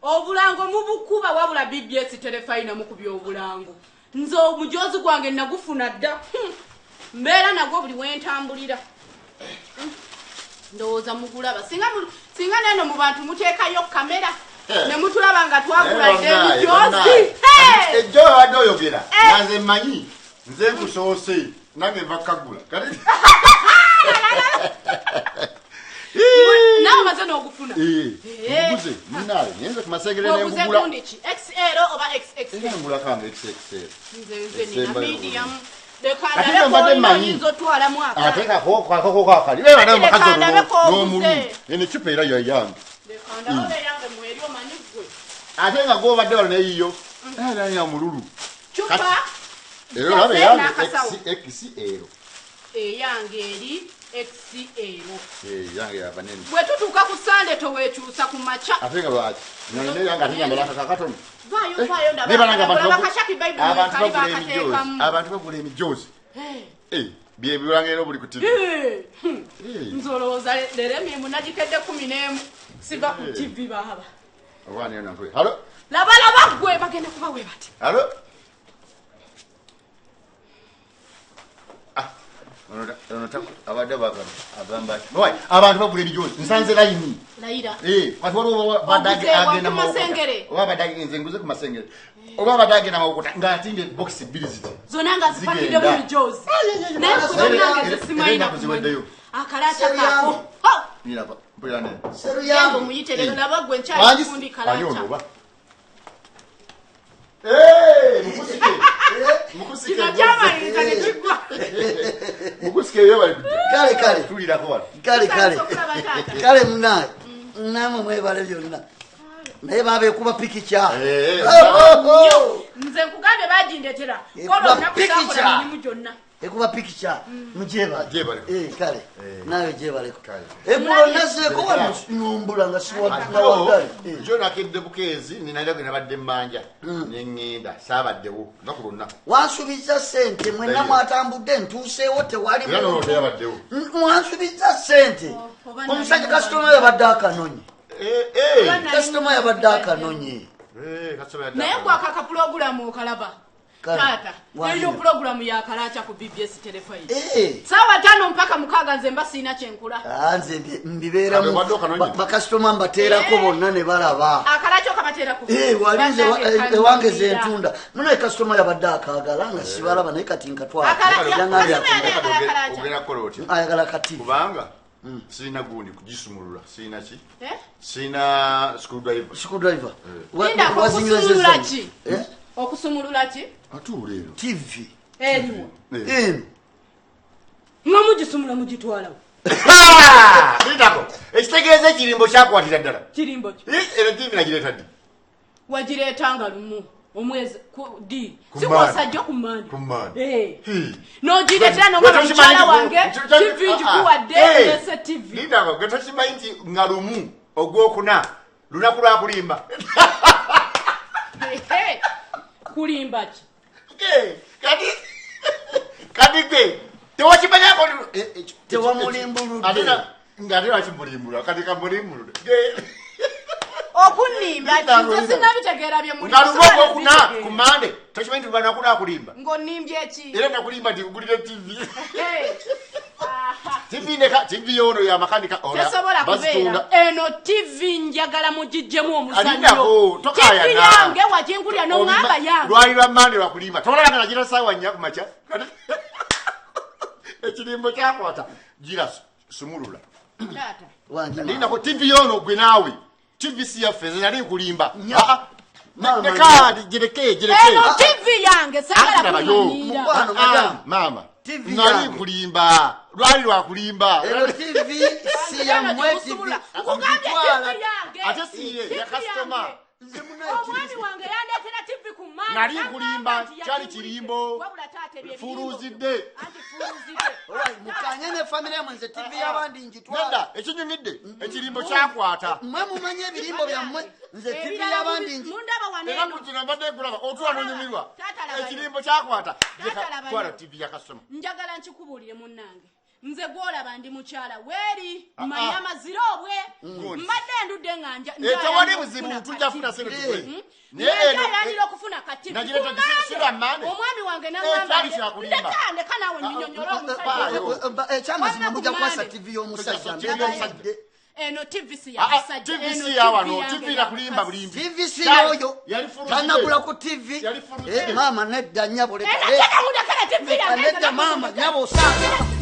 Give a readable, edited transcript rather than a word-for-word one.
Obulango mubukuba, wabula BBS Terefayina mukubya obulango. Nze omujoozi gwange nagufuna dda. Mbeera nagwo buli wentambulira. Ndowooza mugulaba. Singa neno mu bantu muteekayo kamera ne mutulaba nga twagula dda emijoozi. Ejjo obadde oyogera nga nze mmanyi, nze nkusoose, nange nva kukagula. Nawe omaze n'ogufuna? Nguze munnaawe, ngenze ku Masengere Oguze nengugula. Gundi ki, XL oba XXL? Era ngula kange XXL. Nze nina Esembayo. medium. Leka Ate ndabe nze mbadde k'olina, mmanyi. oyinza otwalamu Ate akantu. kakokakali beba nawe Leka mukazi ndabe k'oguze. n'omulu eno ecupa era yayange. Leka ndabe oba eyange mweri, omanyi ggwe. Ate nga gwobadde wano neyiyo era ya mululu. Cupa Era olaba jjaze eyange n'akasawo. XL. Eyange eri XL. Yange yava nene. Bwe tutuuka ku Sande toweekyusa ku makya. Ate nga lwaki nalina eyange ate nyambala akakatono? Vaayo, vaayo. Naye banange abantu Ndaba kashaki Bible abantu mwekali bagula emijoozi. bakateekamu. Abantu bagula emijoozi. Byebiwanga era obuli ku TV. Nze olowooza leero emirimu nagikedde 11, siva ku TV baaba. Oba niyo nankwe. Halo. Laba, laba ggwe, bagenda kuba we bati. Halo. Ah, ono abadde bagamba agamba ati owai abantu bagula emijoozi, nsanze layini. Layira. Kati waliwo badde Oguze wa agenda ku Mawokota. Masengere? Oba badde nze nguze ku Masengere, oba badde agenda Mawokota ng'atimba ebokisi bbiri ziti. Zonna nga zipakiddemu Zigenda. mijoozi, naye Era- kubannange era- nze simanyi era ennaku ziweddeyo. Akalaaca Seryange. kaako. Ho! Niraba, mpulira nene. Yange Seryange. omuyite leero, laba gwe, Wangi- nkyalikundi Ani kalaaca. ono oba? Mukusike. Mukusike. Kino kyamaliriza ne kiggwa. Mukusike eyo bali kujja. Kale, kale. Tulirako wano. Kale, kale. Tusanyusa okulaba taata. Kale munaye, namwe mwebale byonna, naye babekuba pikica. Nze nkugambye bagindetera Ekuba kola olunaku pikica. saakola mirimu gyonna. Ekuba pikica, mugyebale. Gyebaleko. Kale nawe gyebaleko. Kale. Eggulo nazeeko wano numbula nga siwagali. Jo nakedde bukeezi, ninaira gwe nabadde mmanja neŋŋenda, saabaddewo lunaku lwonna. Wansubiza sente, mwenna mwatambudde, ntuuseewo tewali Era muntu. nolowo teyabaddewo. Mwansubiza sente. Oba Omusajja nali kasitoma yabadde akanonye. Oba nali Kasitoma yabadde akanonye. Kasitoma yadde Naye akanonye. gwaka kapulogulamu okalaba? Kale, Taata, wange. eyo pulogulamu yakalaaca ku BBS Terefayina, saawa 5 mpaka 6, nze mba siina kyenkula. Ah, nze mbibeeramu. Kale, obadde okanonye? Bakasitoma mbateerako bonna ne balaba. Akalaaca okabateerako? Wali nze Bannange, ewange ze kanyumira. ntunda munaye kasitoma yabadde akaagala nga sibalaba, naye kati nkatwala. Akala- Yangambye kasitoma yali Kati ayagala kalaaca. ogenda kukola otya? Ayagala kati. Kubanga sirina gundi kugisumulula, sirina ki? Eh? Sirina screwdriver. Screwdriver. Lindako, okusumulula ki? Okusumulula ki? Atuula eno. TV. Eriwo? Eno. Nga mugisumula mugitwalawo? Lindako, ekitegeeza ekirimbo kyakwatira ddala. Kirimbo ki? Eno TV nagireeta ddi? Wagireetanga lumu omwezi di Ku sikwosajja ku Mande. Ku Mande. N'ogireetera nongamba mukyala wange TV ngikuwadde, ndese TV. Lindako, gwe tokimanyi nti nga lumu ogwokuna lunaku lwakulimba? Ehe. Kulimba ki? Kati gwe tewakimanyako. Tewamulimbuludde. Ngaate lwaki mulimbula? Kati kamulimbulule. Okunnimba ki? Nze sinabitegeera bye muli. Nga lumu ogwokuna ku Mande, tokimanyi nti lunaku lwakulimba? Ng'onnimbye ki? Era nakulimba nti ngulire TV. Hey. Aha. TV neka TV yono ya makanika ona Tesobola bazitunda. kubeera eno TV, njagala mugijjemu omuzannyo. Alindako, tokaayana. TV yange wagingulira noŋŋamba yange. Lwali lwa Mande lwakulimba, tolaba nga nagira saawa 4 ku makya. Ekirimbo kyakwata, gira sumulula. Taata. Wangi. Lindako, TV yono gwe naawe TV si yaffe, nze nali nkulimba. Nya. Ah, ah. Maama, Nekaadi gireke, gireke. Eno TV yange, sagala Labayo. kumanyiira. Mukwano, Ah, madamu. maama, TV nali yange. nkulimba, lwali lwakulimba. Eno TV si yammwe, TV. Nkugambye Ngitwala. TV yange. Ate si ye, TV ya kasitoma. yange. Nze munaye Omwami wange yandeetera TV ku Mande. Nali nkulimba, N'aŋŋamba nti kyali yakingulidde. kirimbo. Wabula taata, ebyo ebirimbo Fuuluzidde. byo. Anti fuuluzidde. Alright, mukanye ne famire yamwe, nze TV y'abandi ngitwala. Nedda, ekinyumidde ekirimbo kyakwata. Mmwe mumanye ebirimbo byammwe, nze TV Ebirala y'abandi mundaba wano Era eno. ku kino mbadde nkulaba otula nonyumirwa. Taata, labayo. Ekirimbo kyakwata. Taata, labayo. Twala TV ya kasitoma. Njagala nkikubuulire munnange. Nze gwolaba ndi mukyala weeri Ah, mmanyi ah. amazira obwe. Good. Mbadde ndudde nga nja Eh, tewali buzibu, tujja kufuna sente Eh. tugule. Naye eno, njayanira eh, okufuna kativi. Nagireeta sira mmande. Omwami wange Eh, kyali kyakulimba. nagamba ndeka naawe nnyonnyole Ah, omusajja. ah, Ekyamazima Wamma mujja ku kukwasa Mande. TV y'omusajja. TV y'omusajja. Mbyagayidde. Eno TV si ya Ah, ah, musajja, TV eno si ya wano, yange TV ya nakulimba mukazi. bulimbi. TV si Kyali- yoyo. yali furusi. Tanagula ku TV. Yali furusi. Eh, maama nedda nnyabo leka. Era teka mundekere TV yange. Nedda maama nnyabo osaaga.